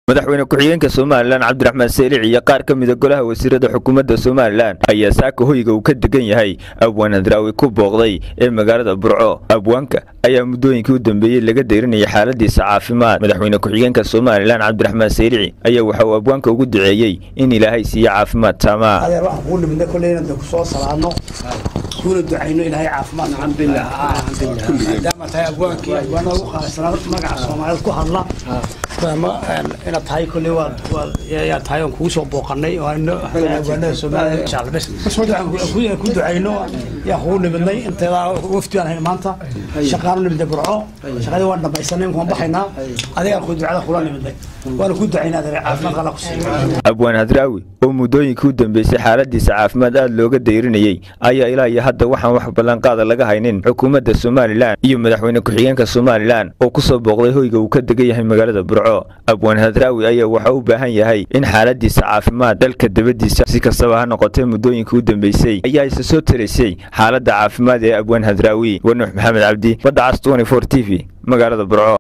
Madaxweyne ku-xigeenka Somalilan Cabdiraxmaan Seylic iyo qaar ka mida golaha wasiirada xukuumadda Somalilan ayaa saaka hoyga uu ka degan yahay Abwaan Hadraawi ku booqday ee magaalada Burco. Abwaanka ayaa muddooyinkii u dambeeyey laga deyrinayay xaaladiisa caafimaad. Madaxweyne ku-xigeenka Somalilan Cabdiraxmaan Seylici ayaa waxa uu abwaanka ugu duceeyey in Ilaahay siiyo caafimaad taamaa. Adeer, waxaan kugu nimidnay kolley inaan kusoo salaadno, kuuna ducayno Ilaahay caafimaad, maadaama tahay abwaankii abwaanada ugu qaalisanaa magaca Soomaalida ku hadla inaad tahay. Kolley waad yaa tahay oon kugu soo booqanay oo abwaanada Soomaalida jecel bes ku ducayno yaan kugu nimidnay. Inteedaa wafdi aan hayn maanta shaqaanu nimidnay Burco, shaqadii waan dhamaysanay, waan baxaynaa. Adigaan ku ducada kula nimidnay, waana ku ducaynaa adeer, caafimaadka Alla ku siiyo. Abwaan Hadraawi oo muddooyinkii u dambeysay xaaladiisa caafimaad aad looga dayrinayey ayaa ilaa iyo hadda waxaan wax ballanqaada laga haynin xukuumadda Somalilan iyo madaxweyne ku-xigeenka Somalilan oo ku soo booqday hoyga uu ka degan yahay magaalada Burco. Abwaan Hadraawi ayaa waxa u baahan yahay in xaaladiisa caafimaad dalka dabadiisa. Si kastaba ha noqotee, muddooyinkii u dambeysay ayaa isa soo taraysay xaaladda caafimaad ee Abwaan Hadraawi. Wanuux Maxamed Cabdi, Badda Cas 24 TV, magaalada Burco.